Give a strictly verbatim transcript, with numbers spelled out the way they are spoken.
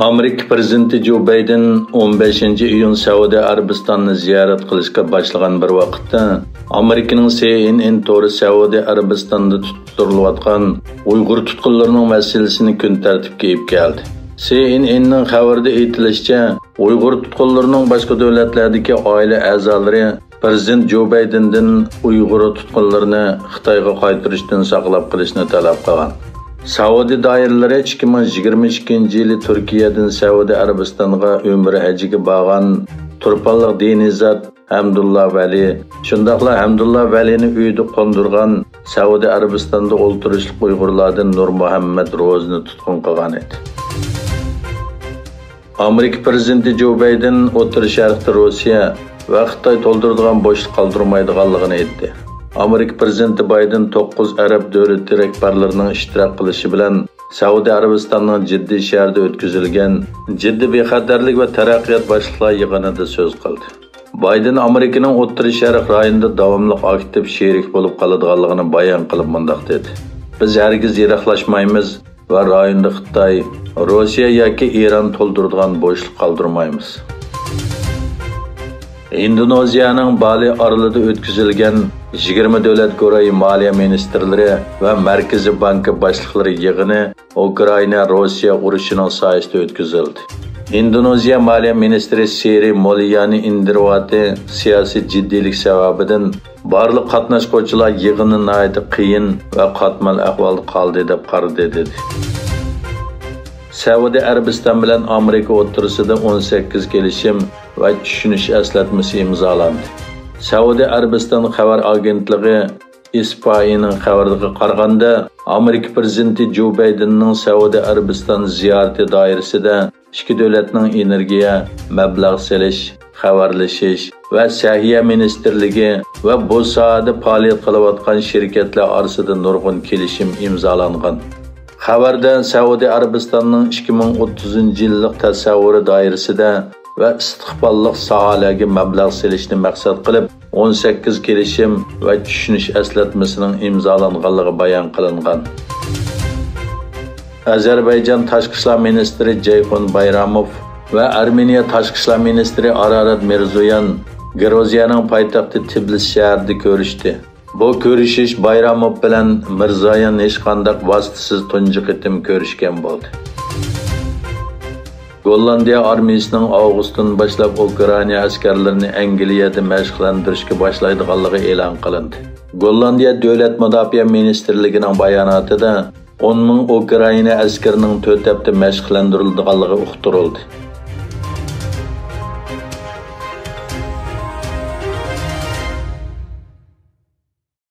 ئامېرىكا پىرېزىدېنتى جو بايدېن ئون بەشىنچى ئىيۇن سەئۇدى ئەرەبىستاننى زىيارەت قىلىشقا باشلىغان بىر ۋاقىتتا، ئامېرىكىنىڭ سى ئېن ئېن تورى سەئۇدى ئەرەبىستاندا تۇتۇپ تۇرۇلۇۋاتقان ئۇيغۇر تۇتقۇنلىرىنىڭ مەسىلىسىنى كۈن تەرتىپكە ئېلىپ كەلدى. سى ئېن ئېننىڭ خەۋىرىدە ئېيتىلىشىچە، ئۇيغۇر تۇتقۇنلىرىنىڭ باشقا دۆلەتلەردىكى ئائىلە ئەزالىرى پىرېزىدېنت جو بايدېندىن ئۇيغۇر تۇتقۇنلىرىنى خىتايغا قايتۇرۇشتىن ساقلاپ قېلىشنى تەلەپ قىلغان. سەئۇدى دائىرىلىرى ئىككى مىڭ يىگىرمە ئىككىنچى يىلى تۈركىيەدىن سەئۇدى ئەرەبىستانغا ئۆمرە ھەججىگە بارغان تۇرپانلىق دىنىي زات ھەمدۇللا ۋەلى، شۇنداقلا ھەمدۇللا ۋەلىنى ئۆيىدە قوندۇرغان سەئۇدى ئەرەبىستاندا ئولتۇرۇشلۇق ئۇيغۇرلاردىن نۇرمۇھەممەت روزىنى تۇتقۇن قىلغان ئىدى. ئامېرىكا پىرېزىدېنتى جو بايدېن ئوتتۇرا شەرقتە روسىيە ۋە خىتاي تولدۇرىدىغان بوشلۇق قالدۇرمايدىغانلىقىنى ئېيتتى. ئامېرىكا پىرېزىدېنتى بايدېن توققۇز ئەرەب دۆلىتى رەھبەرلىرىنىڭ ئىشتىراك قىلىشى بىلەن سەئۇدى ئەرەبىستاننىڭ جىددە شەھىرىدە ئۆتكۈزۈلگەن جىددە بىخەتەرلىك ۋە تەرەققىيات باشلىقلار يىغىنىدا سۆز قىلدى. بايدېن ئامېرىكىنىڭ ئوتتۇرا شەرق رايونىدا داۋاملىق ئاكتىپ شېرىك بولۇپ قالىدىغانلىقىنى بايان قىلىپ مۇنداق دېدى: «بىز ھەرگىز يىراقلاشمايمىز ۋە رايوندا خىتاي، روسىيە ياكى ئىران تولدۇرىدىغان بوشلۇق قالدۇرمايمىز.» ئىندونېزىيەنىڭ بالى ئارىلىدا ئۆتكۈزۈلگەن يىگىرمە دۆلەت گۇرۇھى مالىيە مىنىستىرلىرى ۋە مەركىزىي بانكا باشلىقلىرى يىغىنى ئۇكرائىنا-روسىيە ئۇرۇشىنىڭ سايىسىدا ئۆتكۈزۈلدى. ئىندونېزىيە مالىيە مىنىستىرى سىرى موليانى ئىندىرىۋاتى سىياسىي جىددىيلىك سەۋەبىدىن بارلىق قاتناشقۇچىلار يىغىننى ناھايىتى قىيىن ۋە قاتمال ئەھۋالدا قالدى دەپ قارىدى، دېدى. سەئۇدى ئەرەبىستان بىلەن ئامېرىكا ئوتتۇرىسىدا ئون سەككىز كېلىشىم ۋە چۈشىنىش ئەسلەتمىسى ئىمزالاندى. سەئۇدى ئەرەبىستان خەۋەر ئاگېنتلىقى ئىسپائىنىڭ خەۋىرىگە قارىغاندا، ئامېرىكا پىرېزىدېنتى جو بايدېننىڭ سەئۇدى ئەرەبىستان زىيارىتى دائىرىسىدە ئىككى دۆلەتنىڭ ئېنېرگىيە، مەبلەغ سېلىش، خەۋەرلىشىش ۋە سەھىيە مىنىستىرلىكى ۋە بۇ ساھەدە پائالىيەت قىلىۋاتقان شىركەتلەر ئارىسىدا نۇرغۇن كېلىشىم ئىمزالانغان. خەۋەردە سەئۇدى ئەرەبىستاننىڭ ئىككى مىڭ ئوتتۇزىنچى يىللىق تەسەۋۋۇرى دائىرىسىدە ۋە ئىستىقباللىق ساھەلەرگە مەبلەغ سېلىشنى مەقسەت قىلىپ، ئون سەككىز كېلىشىم ۋە چۈشىنىش ئەسلەتمىسىنىڭ ئىمزالانغانلىقى بايان قىلىنغان. ئەزەربەيجان تاشقى ئىشلار مىنىستىرى جەيخۇن بايراموف ۋە ئەرمېنىيە تاشقى ئىشلار مىنىستىرى ئارارات مىرزويان گىروزىيەنىڭ پايتەختى تىبلىس شەھىرىدە كۆرۈشتى. بۇ كۆرۈشۈش بايراموف بىلەن مىرزايان ھېچقانداق ۋاسىتىسىز تۇنجى قېتىم كۆرۈشكەن بولدى. گوللاندىيە ئارمىيىسىنىڭ ئاۋغۇستتىن باشلاپ ئۇكرائىنا ئەسكەرلىرىنى ئەنگلىيەدە مەشىقلەندۈرۈشكە باشلايدىغانلىقى ئېلان قىلىندى. گوللاندىيە دۆلەت مۇداپىئە مىنىستىرلىكىنىڭ باياناتىدا ئون مىڭ ئۇكرائىنا ئەسكىرىنىڭ تۆت ھەپتە مەشىقلەندۈرۈلىدىغانلىقى ئۇقتۇرۇلدى.